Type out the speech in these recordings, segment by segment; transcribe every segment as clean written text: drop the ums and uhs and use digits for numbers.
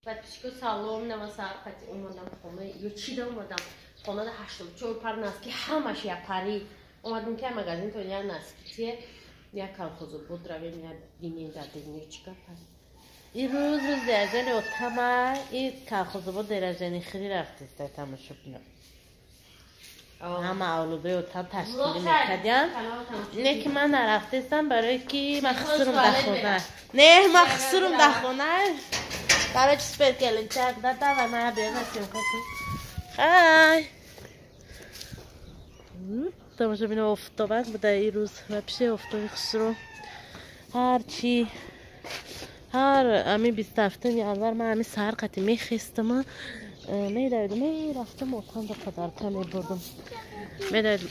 Подписчико, салом. Наваса қати омадам хона, ё чида омадам хонада, 84 пар носки, ҳамаш як пари. Омадам ки магазин то як носки тие, як колхозу буд, равем, як бинем дар дунё чӣ гап аст. Ин рӯз рӯзи дайрожани отама, и колхозобод дайрожани хири рафтеста, тамошобино. Ҳама авлодои отам ташкилӣ мекардиям. Не ки ман нарафтестам, барое ки ман хусурум дар хона. Не, ман хусурум дар хона. Короче, супер келинчак дада ва мая биёна съёмка кун. Хай. Тамошобино, офтобак буда ин рӯз, вообще офтоби хусуру. Ҳарчи ҳар ами 27-уми январ ман ами саҳар қати мехестама, медавидам, мерафтам, отамда подарка мебурдам, медавидам,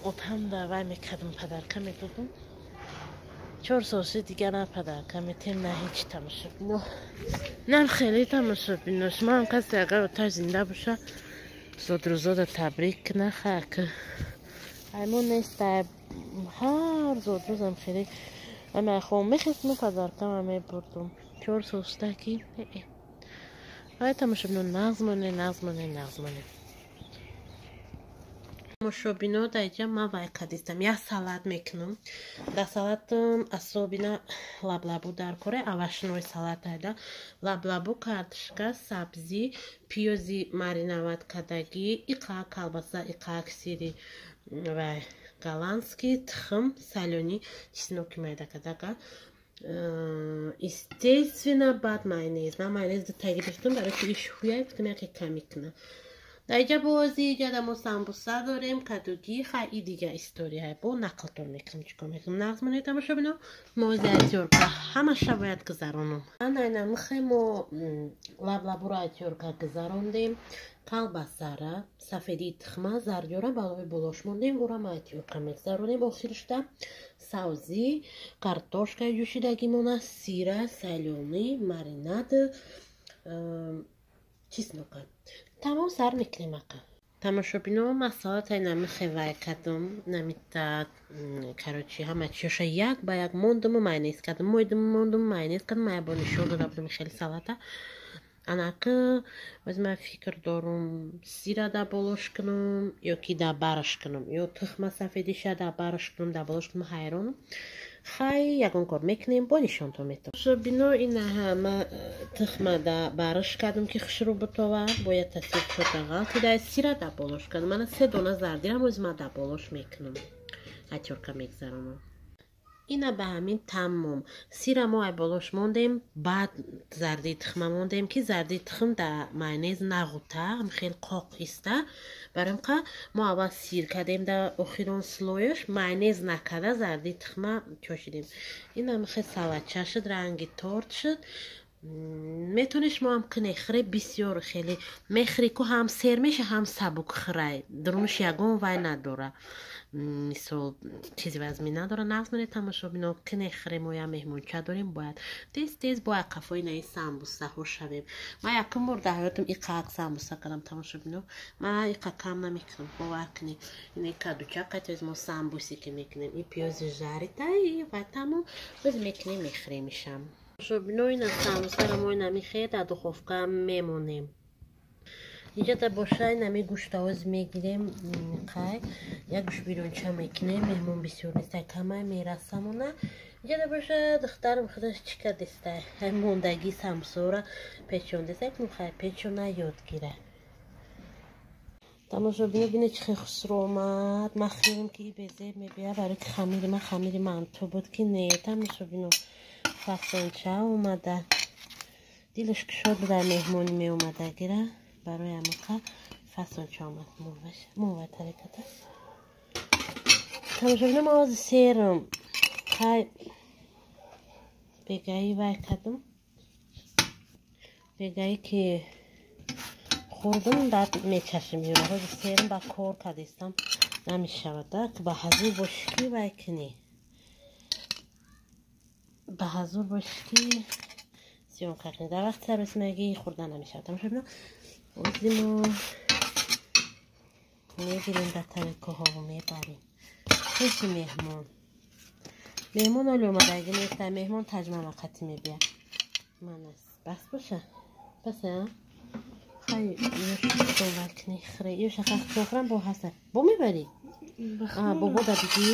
отамда вай мекардам, подарка медодам. 4 сол шуд, дигар на подарка метем, на ҳеҷ. Тамошобино, нам хеле, тамошобино, шумоам касе агар оташ зинда боша, зодрӯзода табрик кина. Хак аймон неста, ҳар зодрӯзам хеле ама хом мехестму, подаркама мебурдум. 4 сол шуда ки. Ай, тамошобино, нағз моне, нағз моне, нағз моне. Тамошобино, дар инҷа ман вай кадистам, як салат мекунам. Дар салатам особенно лаблабу дар коре, овощной салат айда: лаблабу, картошка, сабзӣ, пиёзи мариновать кардагӣ, иқа колбаса, иқак сири вай голландский, тухм, солёный, чесноки майда кардага, естественно, баъд майонез. Ман майонез дута гирифтам, барои ки иш ҳуяй, гуфтам яке ками кунам. Дар инҷа бози иҷада мо самбуса дорем, кадугӣ. Хай, и дига история, бо нақлтон мекунам, чӣ кор мекунам. Нағз монед, тамошобино. Мо ози ҳамаша бояд гузаронам. Айнамихе мо лаблабуро айтёрка гузарондем, колбасара, сафедии тухма, зардёра балои болош мондем, ура ма айтёрка мегузаронем. Охиршда савзӣ, картошкаи ҷӯшидагимона, сира, солёный, маринад, чеснока. Тамом, сар мекунем ақа. Тамошобино, ман салатай намихе вай кардам, намита, короче, ҳама чиёша як ба як мондуму майонез кардам, мойдуму мондуму майонез кардам. Ман ябор нишон дода будам хеле салата. Анаки боз ман фикр дорум, сира да болош кунам ё ки да бараш кунам, ё тухма сафедиша да бараш кунам, да болош кунам. Ҳайронам. Хай, ягон кор мекунем, бо нишонтон метавон. Тамошобино, ина ҳама тухма да бараш кардам, ки хушрӯ бутова, бояд тасир чота ғалтида. Сира да болош кардам, мана се дона зардирам оз ма да болош мекунам, атёрка мегзаронам. Ина ба ҳамин тамом. Сира мо ай болош мондем, баъд зардии тухма мондем, ки зардии тухм да майонез нағута, хел қоқ иста. Барои қа мо аввал сир кардем, да охирон слояш майонез накарда зардии тухма чошидем. Инам хел салатча шуд, ранги торт шуд. Метавонед шумо ҳам кунед, хӯре бисёр хеле мехӯрӣ ку, ҳам сер меша, ҳам сабук хӯрай, дурунаш ягон вай надора, мисол, чизи вазмин надора. Нағз монед, тамошобино, кунед, хӯре. Мо як меҳмонча дорем, бояд тез тез бояд қафои наи самбусаҳо шавем. Ман якум бор дар ҳаётам иқақ самбуса кардам, тамошобино. Ман иқа кам намекунам, бовар кунед. Ина кадуча қайтоз мо самбуси ки мекунем, и пиёзи жарита ва тамом, боз мекунем, мехӯремишам. Тамошобино, ина самбусаро мо инами дар духовка мемонем. Иҷода боша, инами гӯштаоз мегирем, қай як гӯшт бирёнча мекунем. Меҳмон бисёр неста, камай мерасамона. Иҷода боша, духтарам худаш чӣ кардеста, мондагӣ самбусаро печондеста, хай печона ёд гира. Тамошобино, бине чӣ хел хусрӯ омад. Ман хиёлам ки безеб мебия, барои ки хамири ман хамири манту буд, ки не, тамошобино, фасонча омада. Дилаш кушод буда, меҳмонӣ меомадагира, барои амақа фасонча омад. Мова тариката, тамошобино, ма ози серам. Хай, бегаи вай кардам, бегаи ки хӯрдам, баъд мечашим ёра. Ҳози серам, ба кор кардистам, намешавада. Ба ҳазур бошӣ ки вай кунӣ, ба ҳазур бошӣ ки съёмка кунӣ, дар вақти саросимагӣ хӯрда намешавад. Тамошобино, ози мо мегирем, дар тарелкаҳо мебарем пеши меҳмон. Меҳмон оли омадаги неста, меҳмон таҷмама қатӣ мебия. Манас бас боша. Бас а? Хай, ёш кни хре. Ёш хах храм бо ҳаста. Бо мебарӣ? А, бобо да бигӣ.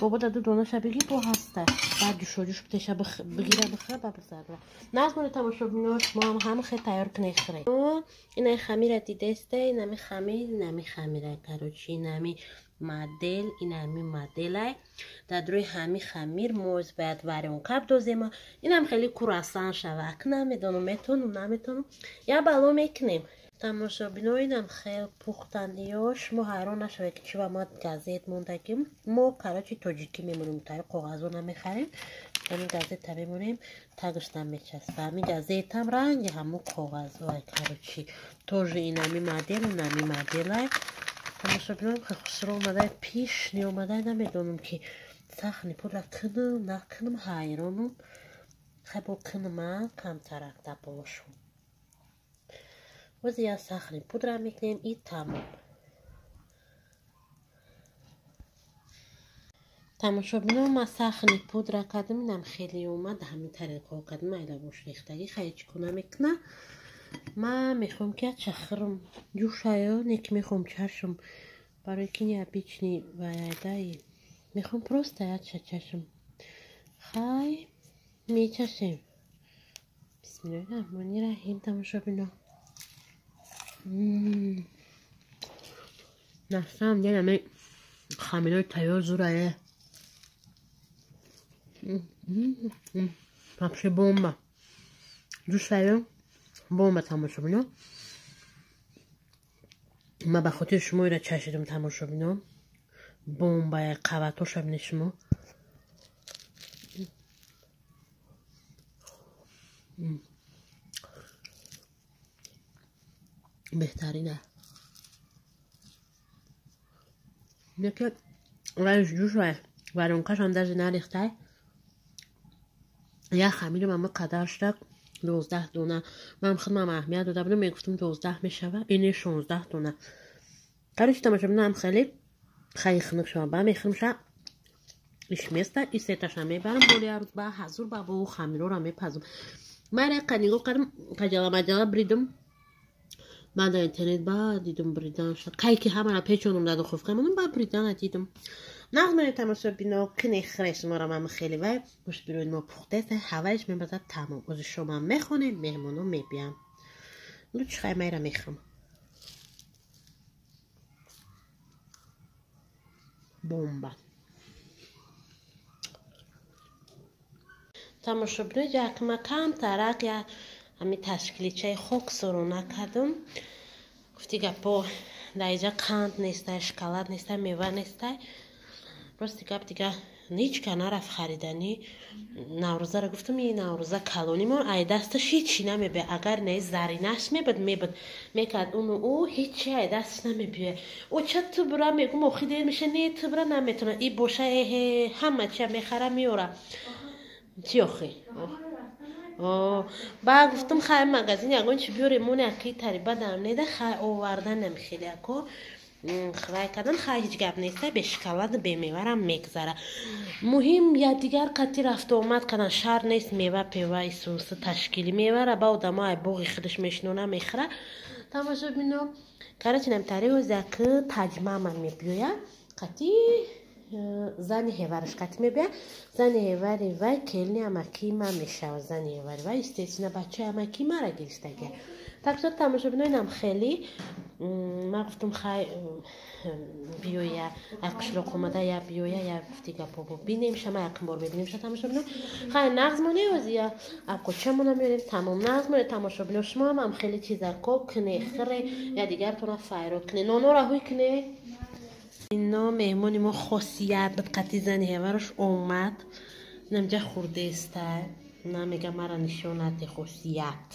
Бобо да ду донаша бигӣ бо ҳаста. Баъд ҷушоҷуш теша бигира бихӯра ба бизарра. Назмони тамошобино шумо ҳам ҳама хел тайёр кунед хӯре. Инай хамира дидеста, инами хамир, инами хамира, короче, инами модел, инами моделай. Дар рӯи ҳами хамир мо бояд варёнка бдозем. Инам хеле курасан шава. Ак намедонам, метонам, наметонам. Я бало мекунем. Тамошобино инам хел пухтаниё шумо ҳайрон нашавед ки чӣ ба мо газет мондагим. Мо короче тоҷикӣ мемонем, тари коғазо намехарем. Ҳамин газета мемонем, тагаш намечаспа. Ҳамин газетам ранги ҳамун коғазоай, короче. Тоже инами модел, инами моделай. Тамошобино хел хушро омадай, пишни омадай, намедонам ки сахни пудра кунам, накунам, ҳайронам. Хай бо кунама камтарак да бошум. Боз я сахни пудра мекунем и тамом. Тамошобино ма сахни пудра кардам, инам хеле омад, ҳамин тариқо кардам, айла бош рехтагӣ, хай чӣ кор намекуна. Ма мехоҳам ки чахрам ҷӯшаё, не ки мехоҳам чашм, барои ки необычный ваядаи. Мехоҳам просто яча чашм. Хай мечашем. Бисмиллоҳи раҳмони раҳим тамошобино. На самом деле ами хамирои тайёр зурае. Вообще бомба. Ҷӯшаё бомба тамошобино. Ма ба хотири шумо ира чашидам тамошобино. Бомбая қаватоша бинед шумо. Беҳтарина. Неки вайш ҷӯшай, варёнкашам даже нарехтай. Як хамирам ама қадар шуда 12 дона. Ман худам аҳамият дода будам, мегуфтам 12 мешава, ине 16 дона. Короче тамошобино хеле хай хунук шава, ба мехӯрам ша иш места, и сеташа мебарам боли як рӯз ба ҳазур ба бо хамирора мепазам. Ман яқа нигоҳ кардам, қаҷала маҷала бридам. Ман дар интернет ба дидам бриданша. Кай ки ҳамара печонам дар духовка монам, ба бридана дидам. Нағз мене тамошобино кне хӯре шуморо ман хеле вай гӯшт бирои мо пухтеста, ҳавайш мебазад тамом. Ози шома мехонем, меҳмоно мебиям. Лучше хай майра мехӯрам. Бомба. Тамошобино якма камтарак я ҳами ташкиличаи хок сорона кардам. Гуфти гапо дар иҷа қанд нестай, шоколад нестай, мева нестай. Рости гап дига ҳеҷ ка нарафт хариданӣ. Наврӯзаро гуфтам, и наврӯза калонимон ай дасташ ҳичи намебиёд. Агар не заринаш мебуд, мебуд. Мекард уну ӯ ҳичи ай дасташ намебиёд. О ча ту бура мегум охи дер меша, не ту бура наметона. И боша эҳе ҳама чия мехара меёра. Чӣ охи? Ба гуфтам хай магазин ягон чи биёрем, моне аки тари бадам неда хай оварданам хеле ако хвай кардан хай ҳеҷ гап неста, бе шоколад бе меварам мегзара. Муҳим я дигар қати рафту омад кардан шар нест, мева пева исуса ташкили мевара ба одамо ай боғи худаш мешинона мехӯра. Тамошобино короче намтари озак таҷмама мебиёя қати зани ҳевараш қати мебия. Зани ҳевари вай келни амаки ма мешава. Зани ҳевари вай естественно бачаи амаки мара гирифтагия. Так что тамошобино инам хеле ман гуфтам хай биёя ай қишлоқ омада я биёя я гуфти гапо бинем шама якум бор мебинем ша тамошобино. Хай нағз моне озия абқочамона меорем тамом. Нағз моне тамошобино шумо ҳам хеле чизако кне хӯре я дигартона файрод кне нонора ҳуй кне. Ино меҳмони мо хосият буд қати зани ҳевараш омад. Инамҷа хурдеста. Намега мара нишонати хосият.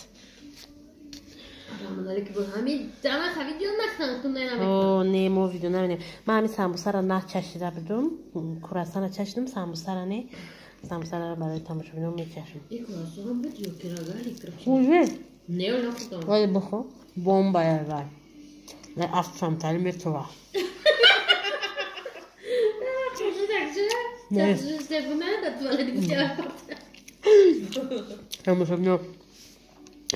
Не, мо видео намедем. Ман ҳамин самбусаро начашида будум. Курасана чашидам, самбусара не. Самбусаро барои тамошобино мечашам. Вале бихӯр. Бомба я вай. Афсамтари метова. Не. Тамошобино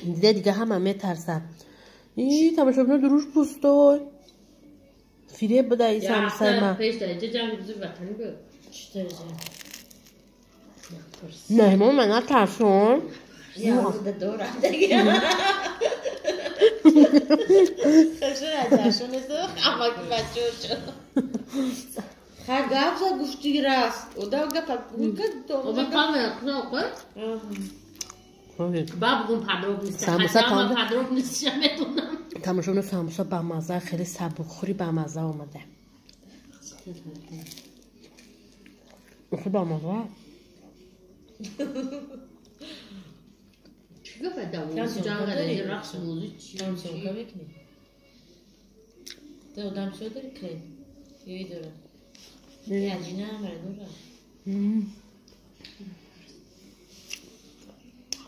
дида дига ҳама метарсад. И тамошобино дуруш пустой. Фиреб буда и самсай ма. Не, мо ман натарсум. Гап за гуфти раст. Одам гапа Оба камера кнопка. Бабгум подробности. Самуса подробности метунам. Тамошобино самуса ба маза, хеле сабукхӯри ба маза омада. Хеле ба маза. Чӣ гапа да? Ҷанга рақс бозӣ чӣ? Самсонка мекунӣ? Ту одам чӣ дорӣ клей? Ёй дорам. Яджина ҳамара дорам.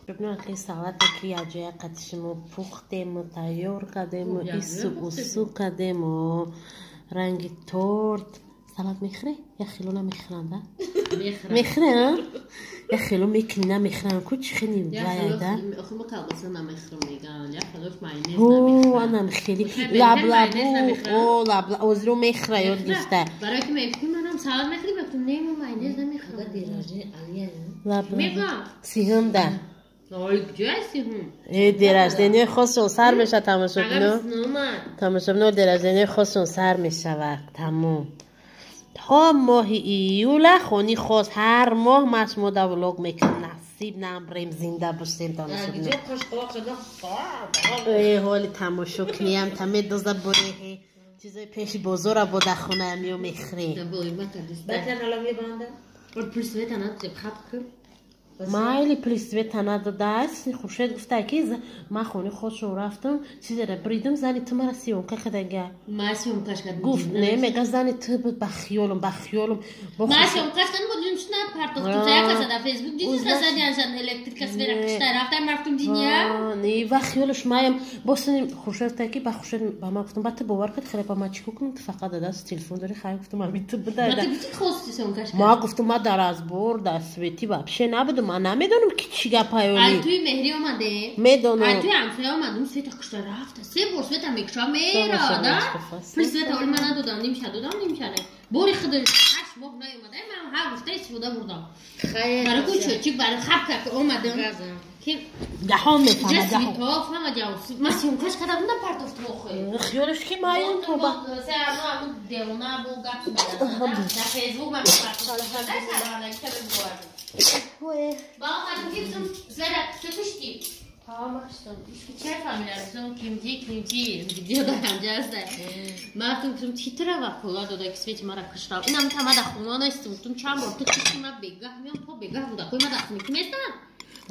Бибинам хеле салате ки яҷоя қатишимо пухтему, тайёр кардему, ису усу кардему, ранги торт. Салат мехӯре? Як хело намехӯранд, а? Мехӯре, а? Як хело мекунӣ намехӯранд. Ку чӣ хели ваяда? О, анам хели лаблабу, о лабла, озиро мехӯра ёд гирифта. Барои ки мегуфтӣ манам салат мехӯрӣ, мегуфтам не, мо майонез намехӯрам. Лаблабу. Мегӯям. Сиҳумда. Ой, куҷо сиҳум? Э, дерождение хосшон сар мешавад тамошобино. Тамошобино дерождение хосшон сар мешавад. Тамом. То моҳи июла хони хос ҳар моҳ ман шумо да влог мекунам. Насиб намбрем зинда бошем тамошобино. Э, ҳоли тамошо книям та медоза буреҳе. Чизои пеши бозора бо дар хонаям ё мехӯре. Майли плисвета надодааст. Хуршед гуфта ки ман хони худшон рафтам, чизеро бридам, зани ту мара съёмка кардага. Ман съёмкаш кардам. Гуфт не, мега зани ту буд, ба хиёлам, ба хиёлам. Ман съёмкаш кардам, бо дидам чӣ партохтум. Як каса дар Фейсбук дидӣ, сазани аншан электрика свера кишта рафтам, рафтум диния. Не, ва хиёлаш маям. Бо Хуршед гуфта ки ба Хуршед ба ман гуфтам, ба ту бовар кард, хеле ба ман чӣ кунам, ту фақат дар даст телефон дорӣ. Хай гуфтам, ами ту буда. Ма ту гуфтӣ хости съёмкаш кардам. Ма гуфтам, ма дар разбор, дар свети вообще набудам. Ман намедонам ки чӣ гапай оли. Ай туи меҳрӣ омаде? Медонам. Ай туи ҳамсоя омадум, света кушта рафта. Се бор света мекуша мерада. Пули света оли ман надодам, нимша додам, нимша не. Бори худаш 8 моҳ наомада, ман ҳар гуфта истифода бурдам. Барои ку чӯчик барои хаб ки омадам. Ки даҳон мефаҳмад, даҳон. Свитоф ҳама ҷавоб. Ман съёмкаш карда будам, партофтум охир. Хиёлаш ки маён то ба. Се ҳаму ҳаму девона бу гап мезанад. Дар Фейсбук ман партофтум. Ба омадам ки гуфтам, Света, ту кушти? Ҳа, ман куштам. Чай фамилия гуфтам, кимҷи, кимҷи, видео дар ҳамҷа аст. Ман гуфтам, гуфтам, чӣ тура вакола дода ки свети мара куштав? Инам та ман дар хона нестам. Гуфтам, чанд бор ту кушти, ман бегаҳ меом, то бегаҳ буда. Қой ман дар хона ки местам?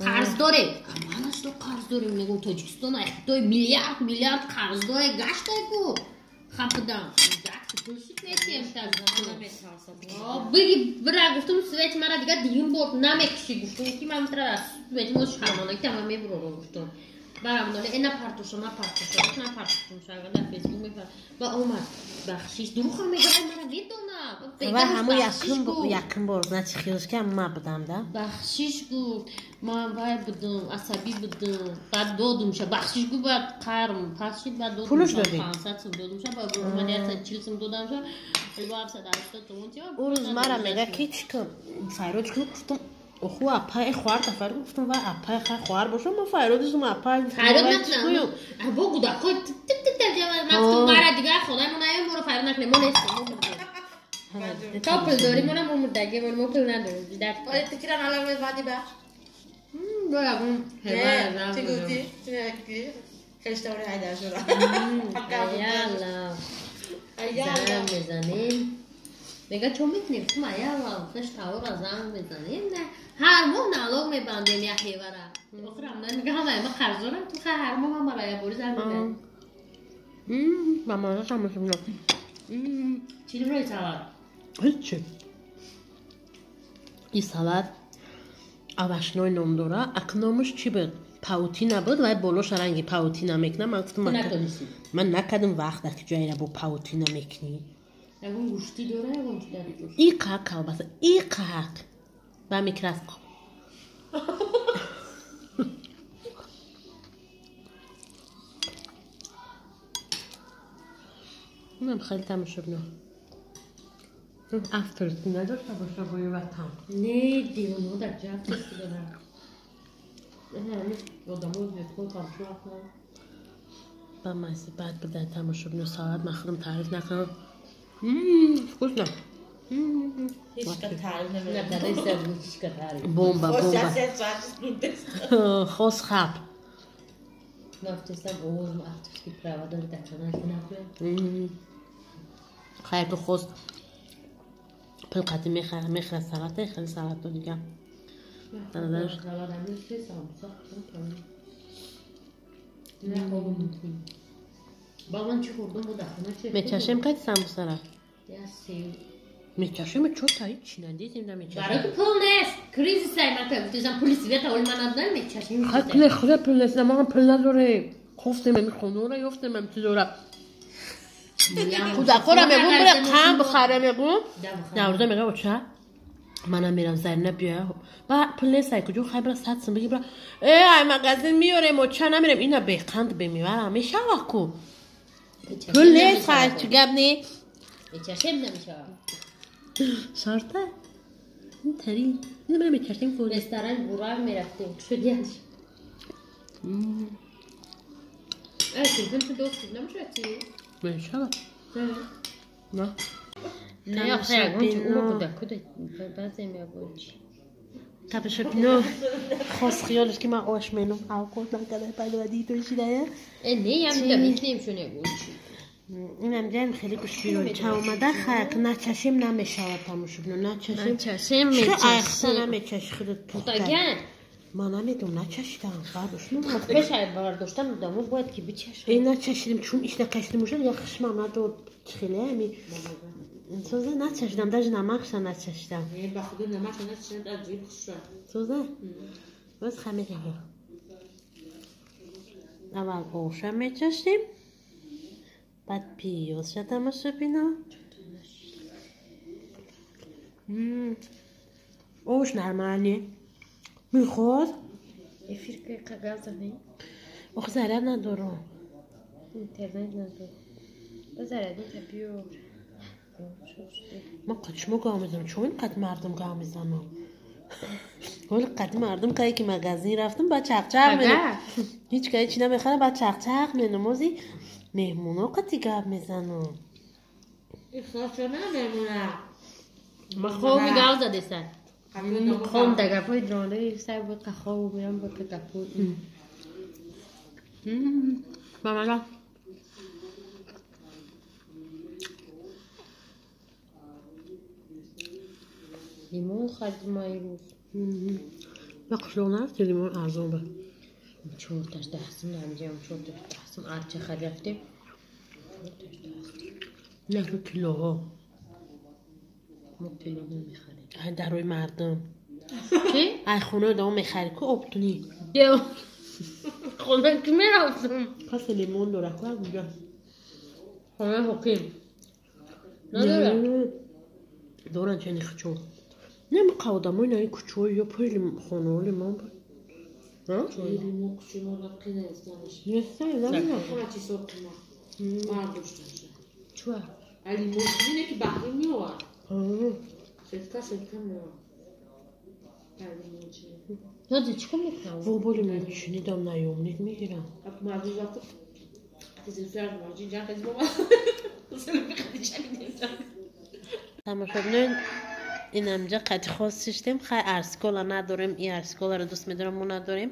Қарз дорем. Ман аз қарз дорем, мегӯм, Тоҷикистон ай Хитой миллиард, миллиард қарз доре, гаштай ку. Хапдам. Биги бира гуфтум свет мара дига дигим бор намекуши гуфтум ки ман тра свет мо шармонда ки ама мебурорам гуфтум. Барам доне на партоша, на партоша, на партоша, шага дар Фейсбук мефар. Ба омад бахшиш дуруха мега мара медона. Ва ҳаму якум бор значит хиёлаш ки ма будам да. Бахшиш гуфт, ман вай будам, асабӣ будам. Баъд додумша, бахшиш гуфт, баъд қарм пасшид, баъд додумша. Пулаш додӣ? 500 сум додумша, баъд омад 140 сум додамша. Бо 780 сум чӣ? Ӯ рӯз мара мега ки чӣ кун? Файрод чӣ кун? Гуфтам, оху апай хоҳар та файрод гуфтам, вай апай хай хоҳар бошам, ман файродисум апай. Файрод накунам. Або гудакҳои тик тик тик ҷавоб ман гуфтам, мара дигар хонаи мо наём, моро файрод накунем, мо нестем, мо мурдем. То пул дорим, мо мо мурдагем, мо пул надорем. Оли ту кира налог мебандӣ бахш? Боягум. Чӣ гуфтӣ? Чӣ гуфтӣ? Хештаври ҳайдар шуда. Аялла. Занг мезанем. Мега чо мекунем? Ту аялла, хеш тавора занг мезанем. Ҳар моҳ налог мебандем як ҳевара. Охирам мега ҳамаи ма қарз дорам, ту ҳар моҳ ҳамара як бори занг мезанӣ. Ба маза тамошобино. Чӣ рӯи салат? Ҳеҷ. И салат овощной ном дора. Ак номаш чӣ буд? Паутина буд, вай болоша ранги паутина мекунам. Ман гуфтам, ман накардам вақт, дар ки ҷояра бо паутина мекунӣ. Ягон гӯштӣ дора, ягон чӣ дар ҷош? Иқа колбаса, иқа. Ба микроскоп. Инам хеле тамошобино. Авторский надошта боша бӯи ватан. Не, девонаҳо дар ҷо авторский доранд. Одамо узбекҳо тамошо накунанд. Ба мазза бад буда тамошобино, салат ман худам таъриф накунам. Вкусно. Бомба, бомба. Хос хаб. Хайр ту хос пул қати мехӯра салата, хеле салату дига. Мечашем кати самбусара? Мечашем чо таи чи надидем да мечашем. Барои пул нест. Кризис ай ман гуфтам пули света оли ман надодам мечашем. Хай пул худа пул нест, на ман пул надорем. Кофтем ами хонора ёфтем ами чизора. Кӯдакора мегӯм бира қанд бихаре мегӯм. Наврӯза мегӯям оча манам мерам Зарина биёя. Ба пул нест ай куҷо хай бира 100 сум бигир бира. Э ай магазин меёрем оча намерем ина беқанд бемевара мешава ку. Пул нест хай чӣ гап не? Мечашем намешава. Шарта? Тари. Ина ман мечашем ку. Ресторан бурав мерафтем. Шудияш. Э, телефон ту дост намешава чи? Мешава. Не. Не, охе ягон чи ӯ буда куда баъзе мегӯй чи. Тамошобино хос хиёлш ки ман ош менум авқот накарда пайдо то шидая. Э, не, ям да метнем шон ягон чи. Инам ҷаем хеле гӯшбиронча омада хаяк начашем намешавад тамошобино начашем. Начашем мечашем. Намечаши худат пухта. Пухтаган. Ман намедонам начашидам бардоштам. Пеш ай бардоштам одамо бояд ки бичашанд. Э начашидем чун ишта кашидем ушад я хушмам надод хеле ами. Соза начашидам даже намақша начашидам. Э ба худо намақша начашидам аҷиб хушра. Соза? Боз хамир. Аввал оша мечашем. Баъд пиёзша тамошобино. Ош нормальный. Мехоҳад? Эфир ки қагаз занӣ? Ох заряд надорам. Интернет надорам. Ба заряд биёр. Ма қачмо гав мезанам? Чун қад мардум гав мезанам? Ҳоли қади мардум кае ки магазин рафтам ба чақчақ менам. Ҳеҷ кае чи намехарам ба чақчақ менам. Ози меҳмоно қати гап мезанам. Ма хоби гав задесан. Хом да гапои дронаи сай буд ка хоб меам буд ка гапои. Ба маза. Лимон харидим ма имрӯз. Ба қишлоқ нарафти лимон арзон ба? Чорташ 10 сум намеҷам, чорташ 10 сум арча харид рафтем. Чорташ 10 сум. Не, ку килоҳо. Мо кило намехарем. Ай дарои мардум. Чи? Ай хонаи одамо мехарӣ ку обтунӣ. Хона ки мерафтам? Касе лимон дора ку аз куҷо? Хонаи ҳоким. Надора? Доранд чани хучо. Не миқа одамои наи кучои ё пули хонао лимон ба. Чуа? Ҳозир чӣ кор мекунам? Во бо лимончинӣ дам наёмник мегирам. Тамошобинои инамҷа қади хос шиштем. Хай арскола надорем, и арсколаро дӯст медорам, мо надорем.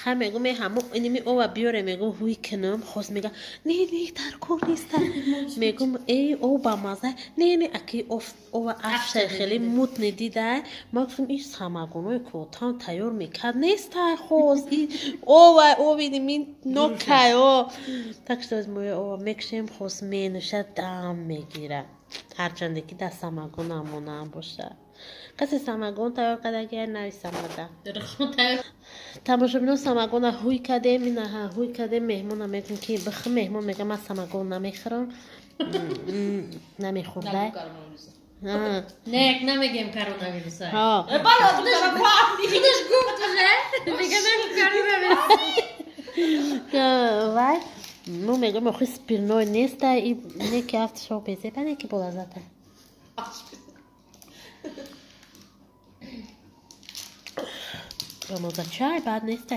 Хай мегӯм, э ҳамо иними ова биёре, мегӯм ҳуй кунам. Хос мега не не дар кор неста. Мегӯм э ов ба маза не не аки ова афшай хеле мутне дидай. Ма гуфтам иш самагонои котан тайёр мекард нестай хос. И ова ови иними нокай о. Так что мо ова мекушем, хос менӯшад, дам мегирад. Ҳарчанде ки дар самагон амона бошад. Касе самагон тайёр карда нависамада. Тамошобино самагона ҳуй кардем, инаҳа ҳуй кардем. Меҳмона мегӯм ки бих меҳмон мега ман самагон намехӯрам. Намехӯрда. Не, як намегем коронавирус. Ҳо. Худаш гуфт уже. Мега нагу коронавирус. Вай, мо мегӯем, охи спиртной неста и не ки афтшо безеба, не ки болаззата. Бамаза чай бад неста.